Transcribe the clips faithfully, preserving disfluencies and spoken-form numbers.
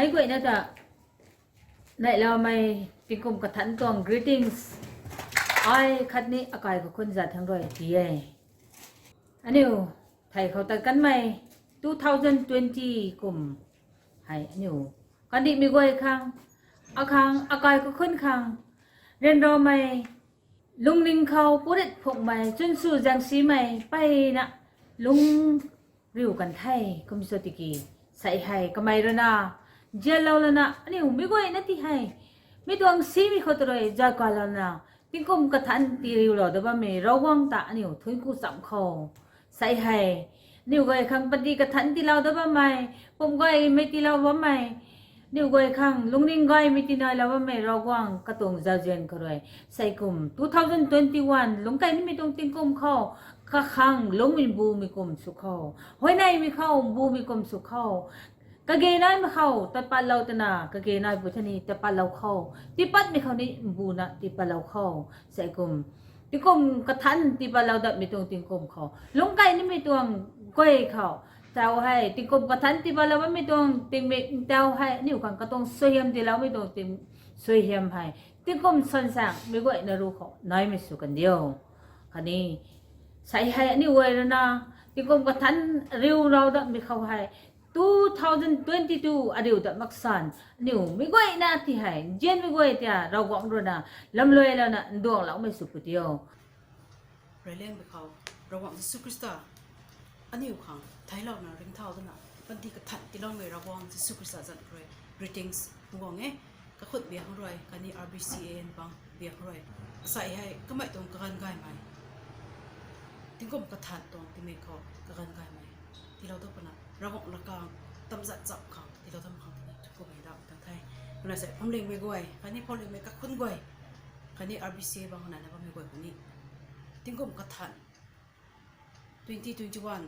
Meic guayna ta neihloumei tingkum kathanc tuang greetings ai khatni akai kakhun zat thangc rui ti e. Aniu thei khou tat kanmei two thousand twenty kum hei aniu kandihmei guay khang, akhang akai kakhun khang ryanramei, lungning khou purit phukmei, chwn sw zaengsimei mpeyna lung riu kan the. Kum sw tiki, sei hei kamei ruina nzianlou lana aniu meic guayna ti hei mi tuang simei khou ta rui zaucka louna tingkum kathanc tii riulou dat bammei Ravguangc ta aniu thuanc ku chamv khou, sei hei aniu guay khang panty kathanc tiilou dat bammei, pum gaymei tiilou bammei, aniu guay khang lungning gaymei tinailou bammei Ravguangc katuang zauzian khou rui, sei kum two thousand twenty-one lungc kai nimei tuang tingkum khou, kakhang lungmei mbumei kum sw khou, huayneymei khou mbumei kum sw khou, kage naimei khou tat patlou twna kage nai pui thani tat patlou khou, tiipatmei khou ni mbuna tiipatlou khou, sei kum tingkum kathanc tiipatlou datmei tuang tingkum khou, lungc kai nimei tuang guay khou, tau hei tingkum kathanc tiipatlou bammei tuang tingmik tau hei aniu khang katuang suaihiam tiiloumei tuang ting suaihiam hei tingkum sansaeng meic guayna ruc khou naimei sw kandiu. Khatni sei hei aniu guay ruina tingkum kathanc riulou datmei khou hei two thousand twenty-two ariu dat maksan aniu meic guayna ti hei nzianmei guay tia Ravguangc ruina lamluailouna nduangloumei sw pu tiu. Reyliangmei khou Ravguangc Jisu Khrista aniu khang theiclouna ringcthau dana panty kathanc tiiloumei Ravguangc Jisu Khrista zanc khou rui greetings guang e. Kakhut biak khang rui khatni R B C A bang biak khang rui, sei hei kamei tuang kaganv gaymei tingkum kathanc tuang tingmik khou kaganv gaymei tiilou dat puna Ravguangc lakang tamzat chap khang tiilou dat khang tini thuanc ku mei dau tang the. Kumna sei phuamlingmei guay khatni phuamlingmei kakhun guay khatni R B C A bang nana bammei guay khatni tingkum kathanc twenty twenty-one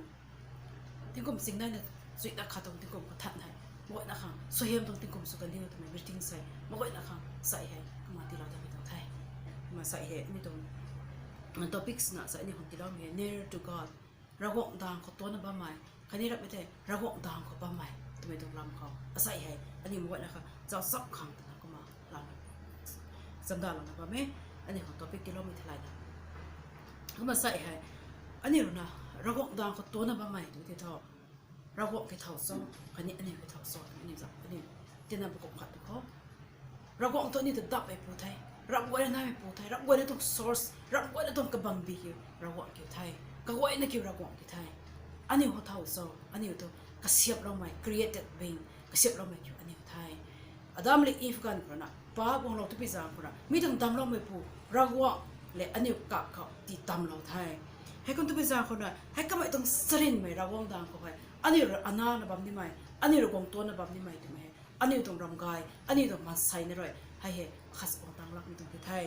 tingkum chingnaina chuina khat tuang tingkum kathanc hei meic guayna khang suaihiam tuang tingkum sw kandiu twmei greetings hei meic guayna khang sei hei kumna tiilou datmei tuang the. Kumna sei hei mi tuang topics na sei aniu khang tiiloumei hei Near to God, Ravguangc daeng khou tuanna bammei khatni rapmei thei Ravguangc daeng khou bammei twmei tuang lam khou asei hei aniu meic guayna khang zauc chap khang twna kumna lam chamdalouna bam e. Aniu khang topic tiiloumei theilayna kumna sei hei aniu ruina Ravguangc daeng khou tuanna bammei tw ti tho, Ravguangc ki thow cho khatni aniu ki thow cho twmei aniu zauc aniu tina bu kum khat tu khou Ravguangc tu aniu ta dammei pu the, ramh guayna naimei pu the, ramh guayna tuang source, ramh guayna tuang kabambi kiu Ravguangc kiu the, kaguayna kiu Ravguangc kiu the. Aniu khou thow cho, aniu tu kasiamhloumei, created being, kasiamhloumei kiu aniu the. Adam le Eve ganv khou ruina paap guanglou twpui zaeng khou ruina mi tuang damcloumeipu Ravguangc le aniu kak khou tii damclou the. Heikum twpui zaeng khou ruina hei kamei tuang charynmei Ravguangc daeng khou hei aniu rui anana bam nimei, aniu rui guang tuanna bam nimei twmei hei aniu tuang ramgay, aniu tuang maansei na rui hei hei khat guang tang lakmei tuang ti the.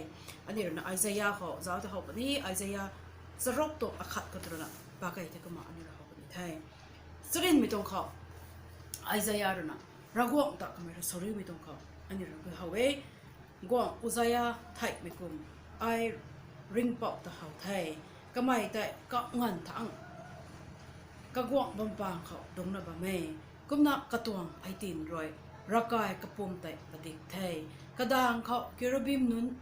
Aniu ruina Isaiah khou zauc ta how puni, Isaiah charuk tuang akhat khou ruina pakei the kumna aniu rui how puni the. Charynmei tuang khou Isaiah ruina Ravguangc ta kamei rui sauriumei tuang khou aniu rui how e. Guangc Uzziah theihmei kum ai ringhpouc ta how the. Kamei tei kanganv thangc kaguangc bam pang khou dungcna bam e. Kumna katuang eighteen rui ravkai kapum tei padik the. Kadaeng khou kerubim nunc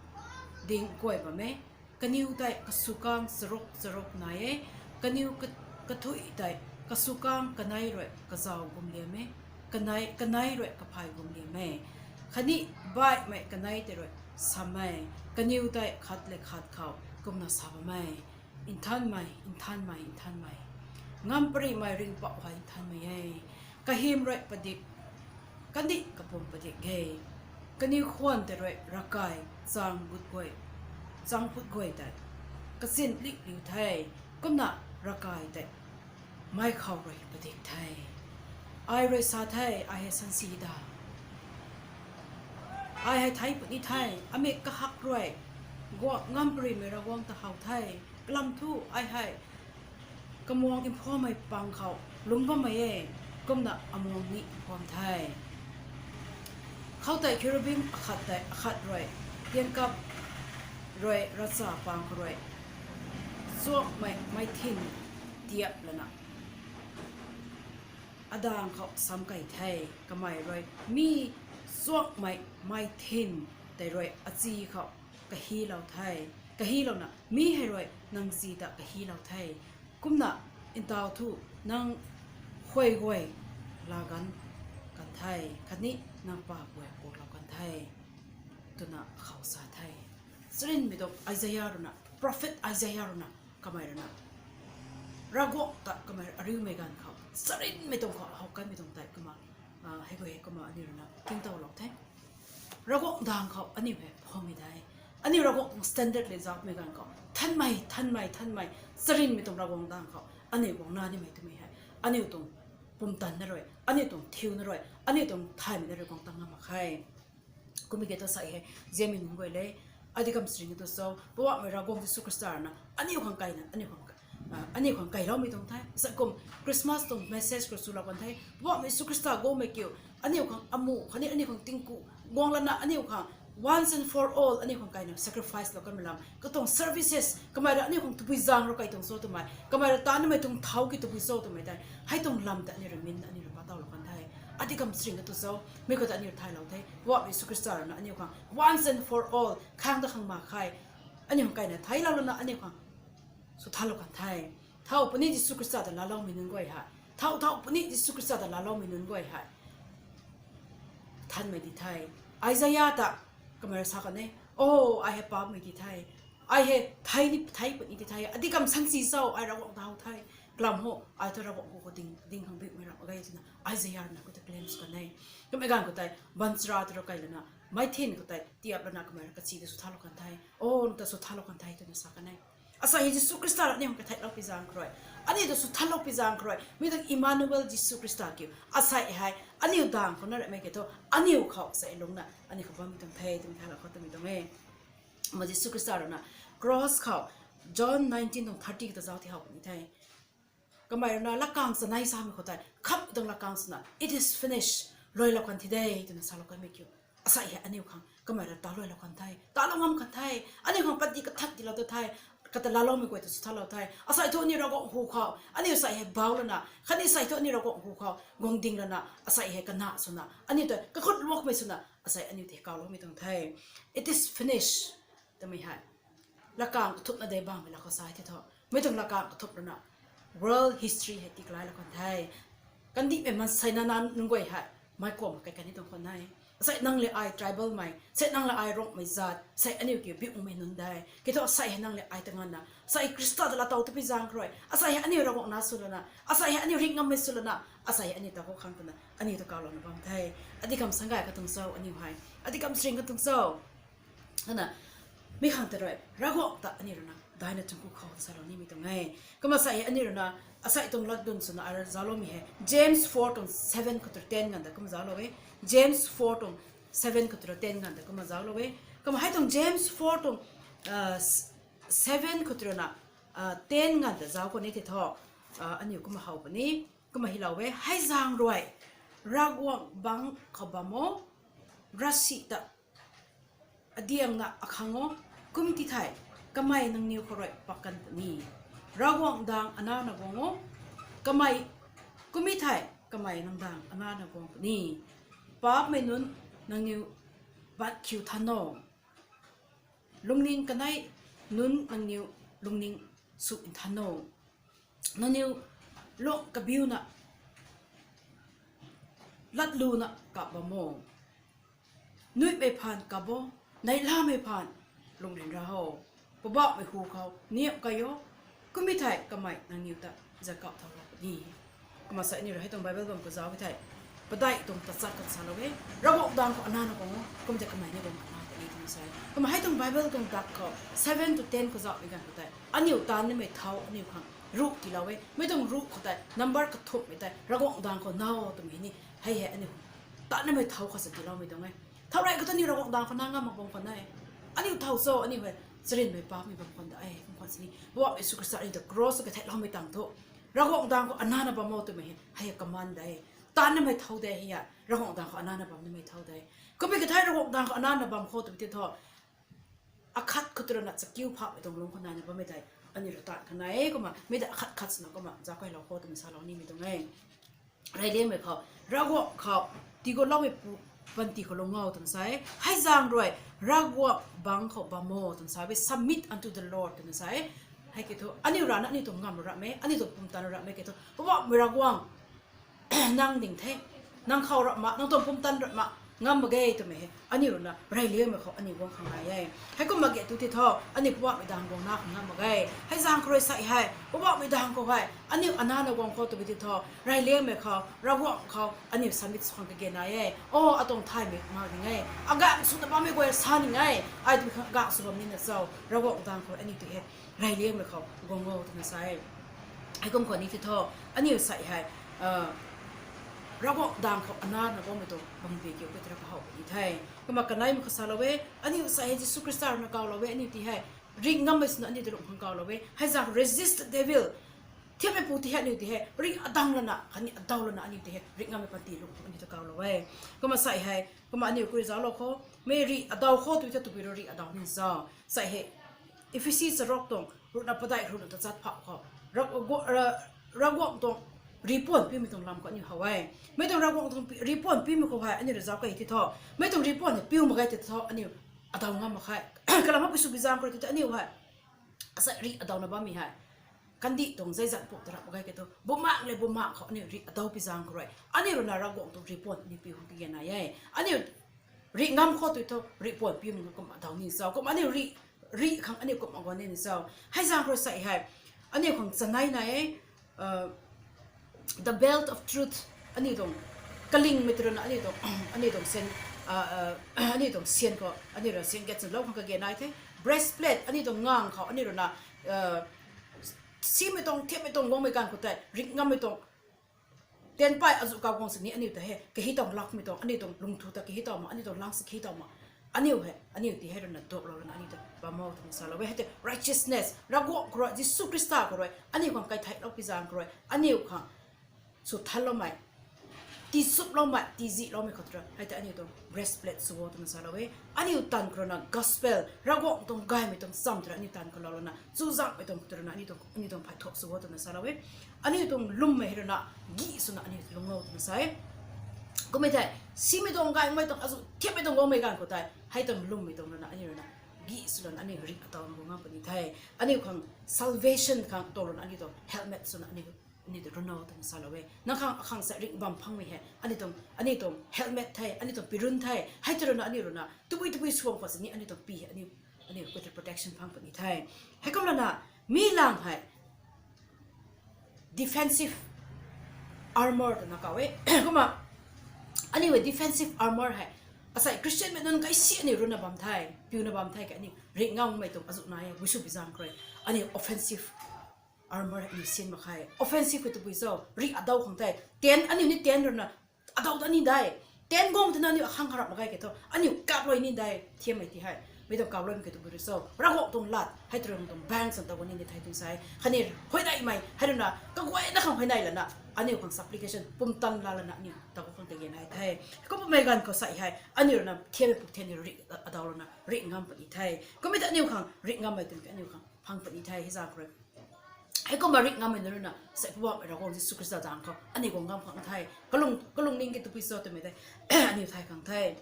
ding guay bam e. Kaniw tei kasukang charuk charuk nai e. Kaniw ka- kathuic tei kasukang kanei rui kazauc gum liam e. Kanei, kanei rui kaphay gum liam e. Khatni baihmei kanei tei rui sam e. Kaniw tei khat le khat khou kumna sa bam e, Nthanmei, nthanmei, nthanmei, ngamparymei ringhpouc hei nthanmei e. Kahym rui padik, kandih kapum padik e. Kaniw khwan tei rui ravkai chang gut guay, chang put guay tei kachin liu liu the. Kumna ravkai tei mei khou rui padik the. Ai rui sa the, ai hei sansi da. Ai hei thei puni the, amik kahak rui guang ngamparymei Ravguangc ta how the. Kalam thu ai hei kamuang mphammei pang khou lungc bammei e. Kumna amuang ni mphamv the. Khoutei kerubim akhat tei akhat rui tiangkap rui ravcha pang khou rui chuakmei meithin tiap lana adang khou sam kei the, kamei rui mi chuakmei mei thin tei rui achi khou kahilou the, kahilouna mi hei rui nang chi ta kahilou the. Kumna ntau thu nang huay guay laa ganv kan the, khatni nang pa guay kuaklou kan the, twna khou sa the. Charynmei tuang Isaiah ruina, prophet Isaiah ruina, kamei ruina Ravguangc ta kamei ariumei ganv khou charynmei tuang khou how kanmei tuang tei kumna, hei guay kumna aniu ruina tingtowlou the. Ravguangc dang khou aniu hei phoumei de. Aniu Ravguangc tuang standard le zaumei ganv khou thanmei, thanmei, thanmei, charynmei tuang Ravguangc dang khou aniu guang na nimei twmei hei aniu tuang pumtan na rui, aniu tuang thiuna rui, aniu tuang thaymei na rui guang tang ngam mak khe. Kummei ke ta sa hei, ziamei nunc guay le, adi kam charing tu cho, Poubauhmei Ravguangc Jisu Khrista ruina aniu khang kaina, aniu khang, aniu khang kailoumei tuang the. Sa kum Christmas tuang message khou swlou kan the. Poubauhmei Jisu Khrista guangmei kiu, aniu khang amu khatni aniu khang tingku guang lana aniu khang once and for all aniu khang kaina sacrifice lou kanmei lam katuang services kamei rui aniu khang tabui zaeng rui kai tuang cho twmei, kamei rui tanmei tuang thau ki tabui cho twmei tei hei tuang lam ta aniu rui min aniu rui patowlou kan the. Adi kam charing tu cho, mi khou ta aniu thaylou the. Poubauhmei Jisu Khrista ruina aniu khang once and for all khang ta khang mak khe, aniu khang kaina theilou lana aniu khang swthanlou kan the. Thau puni Jisu Khrista ta laaloumei nunc guay hei, thau thau puni Jisu Khrista ta laaloumei nunc guay hei thanmei di the. Isaiah ta kamei rui sa kan e, O, ai hei paapmei di the, ai hei thei ni thei puni di the, adi kam sansi cho, ai Ravguangc ta how the. Kalam ho, ai thu Ravguangc khou ding ding khang biumei ram mak ge twna Isaiah ruina khou ta claim sw kan e. Kummei ganv khou tei baanchara ta rui kai lana, mei thin khou tei tiap lana kamei rui kachi ta swthanlou kan the. O, nang ta swthanlou kan the twna sa kan e. Asei hei Jisu Khrista rui aniu khang katheiloupui zaeng khou rui, aniu ta swthanloupui zaeng khou rui, mi tuang Emmanuel Jisu Khrista kiu asei hei aniu dang khou na rammei ke thu, aniu khou asei lungna aniu khou bammei tuang the twmei thaylou khou twmei tuang e. Kumna Jisu Khrista ruina cross khou, John nineteen tuang thirty khou ta zauc thei how puni the. Kamei ruina lakang chanei samei khou tei khamh tuang lakang swna, It is finished, luailou kan thi de, twna salou kanmei kiu asei hei aniu khang kamei rui ta luailou kan the, talou ngam kan the. Aniu khang padi kathat tiilou ta the, kata laaloumei guay ta swthanlou the. Asei thu aniu Ravguangc hu khou aniu sei hei bauc lana khatni sei thu aniu Ravguangc hu khou guang ding lana asei hei kana swna aniu ta kakhut luakmei swna asei aniu tei kawloumei tuang the. It is finished twmei hei lakang kathumhna de bammei lak khou sa the thu, mi tuang lakang kathumh ruina world history hei tiklailou kan the. Kandihmei maansei nana nunc guay hei meic kuam kai kan ni tuang khwan e. Asei nang le ai tribal mei, sei nang le ai Rongmei zat, sei aniu kiu biumei nunc de. Kiu thu asei hei nang le ai ta nganvna sei Khrista ta laatow twpui zaeng khou rui, asei hei aniu Ravguangc na sw lana, asei hei aniu ringh ngammei sw lana, asei hei aniu ta khou khang twna aniu ta kawlouna bam the. Adi kam sangay katuang cho aniu hei, adi kam charing katuang cho. Ana, mi khang ta rui Ravguangc ta aniu ruina daina chungku khou salou nimei tuang e. Kumna sei hei aniu ruina asei tuang latdyn swna ara zaucloumei hei James four tuang seven khou ta rui ten nganv ta kumna zauclou e. James four tuang seven khou ta rui ten nganv ta kumna zauclou e. Kumna hei tuang James four tuang seven khou ta ruina ten nganv ta zauc khou ni the thu, aniu kumna how puni, kumna hilou e. Hei zaeng rui Ravguangc bangc khou bam o, ravsic ta adiangna akhang o, kum ti thei kamei nangniw khou rui pak kan puni. Ravguangc daeng anana guang o, kamei, kum ti thei kamei nang daeng anana guang puni. Paapcmei nunc nangniw bat khiu than o, lungning kanei nunc nangniw lungning sw nthan o. Nangniw lung kabiuna latluna kap bam o. Nuihmei phaan kap o, neihlamei phaan lungh ryan ra o. Poubauhmei hu khou niamh kai o, kum ti thei kamei nangniw ta zakaw thau lak puni. Kumna sei aniu rui hei tuang Bible bam khou zauc e thei, padeih tuang tachat khou salou e, Ravguangc daeng khou anana guang o, kum tei kamei ni guang khou na puni twna sa e. Kumna hei tuang Bible tuang dak khou seven to ten khou zaucmei ganv khou tei aniu taanv nimei thau aniu khang ruh tiilou e. Mi tuang ruh khou tei number kathumhmei tei Ravguangc daeng khou na o twmei ni hei hei aniu taanv nimei thau khou sa tiiloumei tuang e. Thau rey khou ta aniu Ravguangc daeng khou na ngam mak bam khwan e. Aniu thau cho, aniu hei charynmei paapcmei bam khwan da e, kum khwan sini Poubauhmei Jisu Khrista aniu ta cross khou katheiloumei tang thu Ravguangc daeng khou anana bam o twmei hei hei command de. Taanv nimei thau de hei a, Ravguangc daeng khou anana bam nimei thau de. Kummei kathei Ravguangc daeng khou anana bam khou twmei ti thu, akhat khou ta ruina chakiu phakmei tuang lungc khou naina bammei tei aniu rui taanv khana e. Kumna mi ta akhat khat swna kumna zauc kailou khou twmei salou nimei tuang e. reyliangmei khou, Ravguangc khou, tiigutloumei pu, panty khou lungc o twna sa e. Hei zaeng rui, Ravguangc bangc khou bam o twna sa e, submit unto the Lord twna sa e. Hei kiu thu, aniu rana aniu tuang ngam rap e, aniu tuang pumtan rap e kiu thu, Poubauhmei Ravguangc, nang ding the, nang khou rap ma, nang tuang pumtan rap ma, ngam mak ge twmei hei, aniu ruina reyliangmei khou aniu guang khang nai e. Heikumna ge tu ti thu, aniu Poubauhmei daeng guangna khang ngam mak ge. Hei zaeng khou rui sa hei, Poubauhmei daeng khou hei, aniu anana guang khou twbi ti thu, reyliangmei khou, Ravguangc khou, aniu submit sw khang kage nai e. O, atuang thaymei mak ding e. Agaeng swna bammei guay sa ning e. Ai twmei khang agaeng sw bam nina cho, Ravguangc daeng khou aniu ti hei, reyliangmei khou guang o twna sa e. Heikum khou ni ti thu, aniu sa hei, Ravguangc daeng khou anana guangmei tuang bambi kiu kata ra kahaw puni the. Kumna kaneimei khou salou e, aniu sa hei Jisu Khrista ruina kawlou e, aniu ti hei, ringh ngammei swna aniu ti lung khang kawlou e. Hei zaeng resist the devil. Thiammeipu ti hei aniu ti hei, ringh adang lana, khatni adaw lana aniu ti hei, ringh ngammei panty lung khang aniu ta kawlou e. Kumna sa hei, kumna aniu kuri zauclou khou, mei rih adaw khou twbi ta twbi rui rih adaw ni zau. Sa hei, Ephesi charuk tuang, ruhna padeih ruhna tachat phau khou, Ra-, Ra-, Ravguangc tuang ripuan piumei tuang lam khou aniu how e. Mei tuang Ravguangc tuang pi-, ripuan piumei khou hei aniu rui zauc key ti thu, mei tuang ripuan hei piu mak ge ti thu aniu adaw ngam mak khe. Kalam hei pui sw pi zaeng khou rui ti thu aniu hei, asa rih adawna bammei hei, kandih tuang zeizat puk ta rap mak ge kiu thu, bumaengc le bumaengc khou aniu rih adaw pi zaeng khou rui, aniu ruina Ravguangc tuang ripuan aniu piu khang kage nai e. Aniu rih ngam khou tw thu, ripuan piumei khou kumna adaw ni zau. Kumna aniu rih, rih khang aniu kumna guang ni zau. Hei zaeng khou rui sa hei, aniu khang chanei nai e, the belt of truth, aniu tuang kalingmei tw ruina aniu tuang, aniu tuang syan, aniu tuang syan khou aniu rui syan gat chanlou khang kage nai the. Breastplate, aniu tuang ngang khou aniu ruina, simei tuang, thiammei tuang guangmei ganv khou tei, ringh ngammei tuang, tianpay azuh kaw guang sini aniu ta hei kahi tuang lakmei tuang, aniu tuang lungthu ta kahi tuang ma, aniu tuang lungs kahi tuang ma, aniu hei, aniu ti hei ruina duaklou ruina aniu ta bam o twna salou e. Hei tei righteousness, Ravguangc khou rui, Jisu Khrista khou rui aniu khang kaitheihlou pi zaeng khou rui, aniu khang sw thanloumei, tiisuploumei, tiizihloumei khou tw rui, hei tei aniu tuang breastplate sw o twna salou e. Aniu tanv khou ruina gospel, Ravguangc tuang gaymei tuang cham tw rui aniu tanv khou lou lana, chuzaenghmei tuang tw ruina aniu tuang, aniu tuang phay thuak sw o twna salou e. Aniu tuang lwmmei hei ruina, gih swna aniu lung o twna sa e. Kummei thei, simei tuang, gaymei tuang, azuh thiammei tuang guangmei ganv khou tei, hei tuang lwmmei tuang ruina aniu ruina, gih swna aniu rih adawna guang ngam puni the. Aniu khang salvation khang tuang ruina aniu tuang helmet swna aniu, aniu ta run o twna salou e. Nang khang, akhang sa ringh bam phangmei hei, aniu tuang, aniu tuang helmet the, aniu tuang pirun the, hei tw ruina aniu ruina, tabui tabui suang khou sini aniu tuang pi hei, aniu, aniu khou tei protection phang puni the. Heikum lana, mi lang hei, defensive armor twna kaw e. Kumna, aniu hei defensive armor hei, asei Christianmei nunc kaisi aniu ruina bam the, piuna bam the ke aniu, rih ngammei tuang azuh nai e, gui sw pi zaeng khou rui, aniu offensive armor aniu sin mak khe. Offensive khou tabui cho, rih adaw khang the. Tent aniu ni tent ruina adaw ta ni dai. Tent guang twna aniu akhang kharap mak ge ke thu, aniu kaplou ni dai, thiammei ti hei. Mei tuang kaploumei ke tabui rui cho, Ravguangc tuang lat hei tw ruina tuang bank san taw ni ni thei tuang sa e. Khatni huayneymei hei ruina kaguayna khang huayney lana, aniu khang supplication pumtan la lana aniu taw khang kage nai the. Kummei ganv khou sa hei, aniu ruina thiammei puk the, aniu rih adaw lana rih ngam puni the. Kummei ta aniu khang rih ngammei tuang ke aniu khang phang puni the, hei zaeng khou rui. Heikumna rih ngammei nunc ruina, sei Poubauhmei Ravguangc Jisu Khrista daeng khou aniu guang ngam khang the. Kalung, kalungning ki tabui cho twmei tei, aniu thay khang the.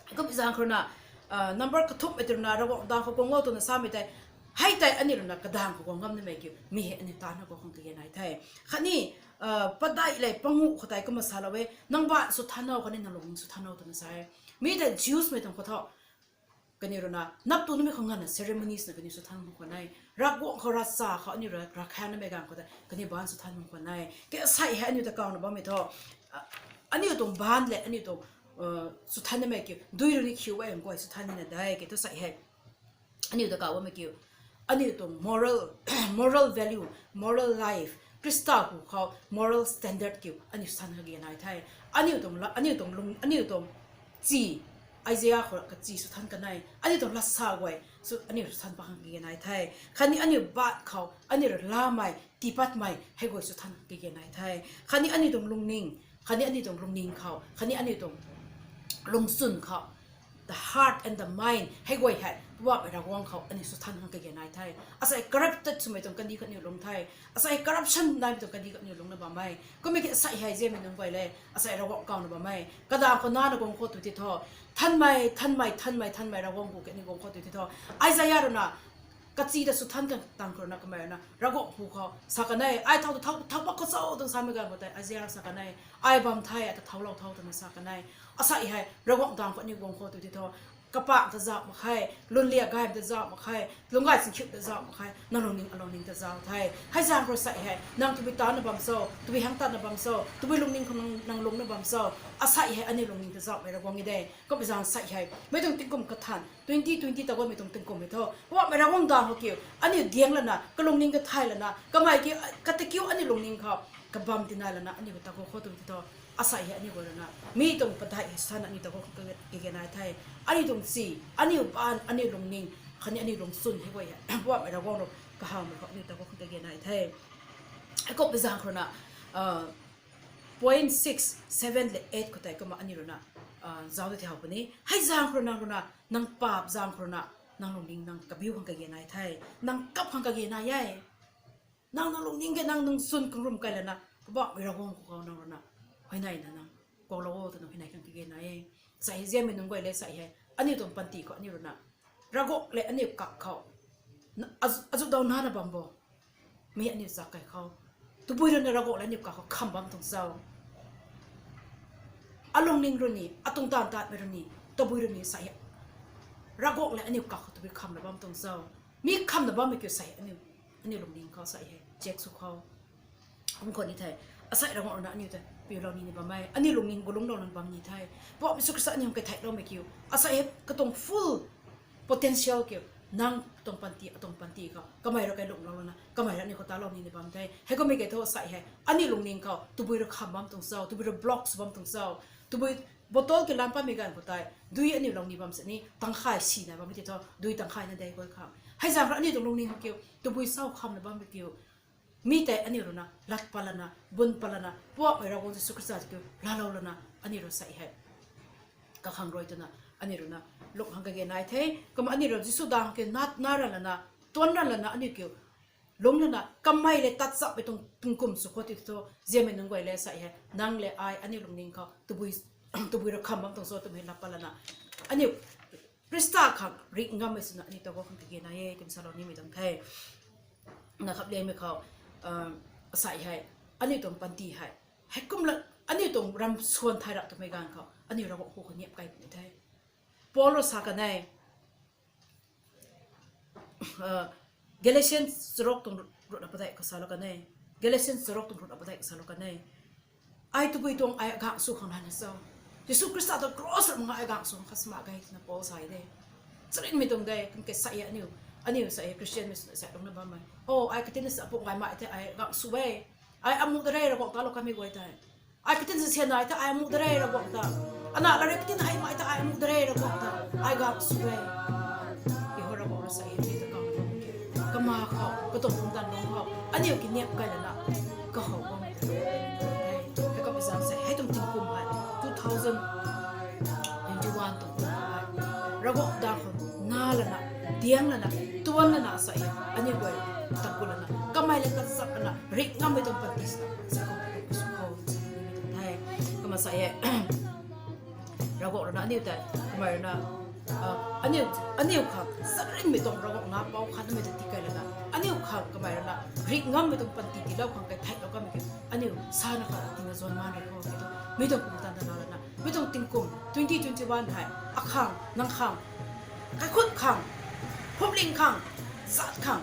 Heikum zaeng khou ruina, number kathumhmei tw ruina Ravguangc daeng khou guang o twna samei tei, hei tei aniu ruina kadaeng khou guang ngam nimei kiu, mi hei aniu taanna guang khang kage nai the. Khatni, padeih le panguh khou tei kumna salou e, nang baanv sw than o, khatni nang lungning sw than o twna sa e. Mi tei Jewsmei tuang khou thu, kaniw ruina nap tu nimei khou nganvna ceremonies na kaniw sw than khwan e. Ravguangc khou ravcha khou aniu rui ravkhan namei ganv khou tei kaniw baanv sw than khwan e. Ke sei hei aniu ta kawna bammei thu, aniu tuang baanv le aniu tuang sw than namei kiu, dui rui ni khiu e, guay sw than nina dai ke thu sei hei aniu ta kaw bammei kiu, aniu tuang moral, moral value, moral life, Khrista hu khou moral standard kiu aniu sw than kage nai the. Aniu tuang, aniu tuang lung, aniu tuang chi, Isaiah khou kachi sw than kanei, aniu tuang latsa guay sw aniu sw than pa khang kage nai the. Khatni aniu baanv khou aniu rui lamei, tiipatmei hei guay sw than kage nai the. Khatni aniu tuang lungning, khatni aniu tuang lungning khou, khatni aniu tuang lungchwn khou, the heart and the mind hei guay hei Poubauhmei Ravguangc khou aniu sw than khang kage nai the. Asei corrupted swmei tuang kandih khou aniu lung the. Asei corruption naimei tuang kandih khou aniu lungcna bam e. Kummei ki asei hei ziamei nunc guay le, asei Ravguangc kawna bam e. Kadaeng khou nana guang khou tu ti thu, thanmei, thanmei, thanmei, thanmei Ravguangc gu ke aniu guang khou tu ti thu, Isaiah rui na kachi ta sw than kan tang khou rui na kamei rui na Ravguangc hu khou sa kan e. Ai thau ta thau, thau bak khou cho twna samei ganv khou tei Isaiah sa kan e. Ai bam the, ata thaulou tho twna sa kan e. Asei hei Ravguangc daeng khou aniu guang khou tu ti thu, kapangc ta zauh mak khe, lwnliak gaymei ta zauh mak khe, lungcgay chingkhiu ta zauh mak khe, nang lungning alungning ta zauh the. Hei zaeng khou rui sei hei nang tabui tana bam cho, tabui hang tana bam cho, tabui lungning khou nang, nang lungcna bam cho, asei hei aniu lungning ta zauhmei Ravguangc e de. Kummei zaeng sei hei mei tuang tingkum kathan twenty twenty ta guangmei tuang tingkum e thu, Poubauhmei Ravguangc daeng khou kiu aniu diang lana, kalungning kathay lana, kamei ki, kata kiu aniu lungning khou kabam tinai lana aniu ta guang khou tu ti thu, asei hei aniu guay rui na mi tuang padeih hei sana aniu ta guang khang kage nai the. Aniu tuang chi, aniu baanv, aniu lungning khatni aniu lungchun hei guay hei Poubauhmei Ravguangc rui kahawmei khou aniu ta guang khang kage nai the. Hei kummei zaeng khou rui na, point six, seven le eight khou tei kumna aniu rui na zauc ta thau puni. Hei zaeng khou rui na, rui na nang paap zaeng khou rui na nang lungning nang kabiu khang kage nai the. Nang kap khang kage nai e. Nang, nang lungning ke nang nung chwn kangrum kai lana Poubauhmei Ravguangc khou khou nang rui na huayneina nang koulou o twna huayney khang kage nai e. Sei hei ziamei nunc guay le, sei hei aniu tuang panty khou aniu rui na Ravguangc le aniu kak khou azuh daw nana bam bo. Mi aniu chak kai khou tabui rui na Ravguangc le aniu kak khou kham bam tuang cho? Alungning rui ni, atuang taanv tatmei rui ni, tabui rui ni sei hei Ravguangc le aniu kak khou tabui khamna bam tuang cho? Mi khamna bammei kiu sei hei aniu, aniu lungning khou sei hei check sw khou kum khou ni the. Asei Ravguangc rui na aniu ta piulou ni ni bam e. Aniu lungning gulungclou lana bam ni the. Poubauhmei Jisu Khrista aniu kaitheihloumei kiu asei hei katuang full potential kiu, nang tuang panty, atuang panty khou kamei rui kailungclou lana kamei rui aniu khou talou ni ni bam the. Heikummei ke thu sei hei aniu lungning khou tabui rui kham bam tuang cho, tabui rui block sw bam tuang cho? Tabui bottle ki lan patmei ganv khou tei dui aniu lou ni bam sini tangkhay sina bammei ti thu, dui tangkhay na dei guay khang. Hei zaeng rui aniu tuang lungning khou kiu tabui cho khamna bammei kiu? Mi tei aniu rui na lat pat lana, bun pat lana, Poubauhmei Ravguangc Jisu Khrista kiu laalou lana aniu rui sei hei kakhang rui twna aniu rui na lung khang kage nai the. Kumna aniu rui Jisu daeng khou kiu nat na ra lana, tuan ra lana aniu kiu lungc lana kamei le tat chapmei tuang tingkum sw khou ti thu, ziamei nunc guay le, sei hei nang le ai aniu lungning khou tabui, tabui rui kham bam tuang cho twmei lat pat lana aniu Khrista khang ringh ngammei swna aniu ta guang khang kage nai e twmei salou nimei tuang the. Na khap liangmei khou, sei hei aniu tuang panty hei heikumna aniu tuang ram swan thay rap twmei ganv khou aniu Ravguangc hu khou niap kai puni the. Paul rui sa kan e, Galatians charuk tuang ruhna padeih khou salou kan e. Galatians charuk tuang ruhna padeih khou salou kan e. Ai tabui tuang ai gangv sw khang nai na cho? Jisu Khrista ta cross rui manga ai gangv sw khang kha sma ge twna Paul sa de. Charynmei tuang de, kan ke sei aniu, aniu sei Christianmei swna sei lungcna bammei. O, ai katinna sa pung gaymei the, ai gangv sw e. Ai amuh da re, Ravguangc ta lou kanmei guay tei. Ai katinna sa sian nai the, ai amuh da re, Ravguangc ta. Ana la re katinna ai mei the, ai amuh da re, Ravguangc ta. Ai gangv sw e. Kiho Ravguangc rui sei aniu ta kang kamei khou, katuang pumtan lungc khou aniu ki niap kai lana kahow bam the. Hei kapizan sei hei tuang tingkum hei two thousand twenty-one tuang kum hei Ravguangc daeng khou na lana, diang lana, tuan lana sei aniu guay ta gu lana kamei le tat chap lana ringh ngammei tuang panty swna sei khou sw khou the. Kumna sei e Ravguangc rui na aniu tei kamei rui na aniu, aniu khang charynmei tuang Ravguangc na pou khatnamei ta tii kai lana aniu khang kamei rui na ringh ngammei tuang panty tiilou khang kaitheilou kanmei kiu aniu sana kha tina zuan man rui khou ki tu, mi tuang pumtan ta na lana mi tuang tingkum twenty twenty-one hei akhang, nang khang, kaikhut khang, phuamling khang, zat khang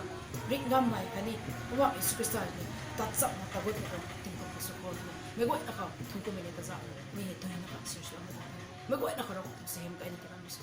ringh ngammei khatni Poubauhmei Jisu Khrista ni tat chapna kaguatmei tuang tingkum khou sw khou twna meic guayna khou thungkummei ni kazauh ni hei tuina kha sirsilou na ta meic guayna khou Ravguangc tuang suaihiam kaina tiiloumei sw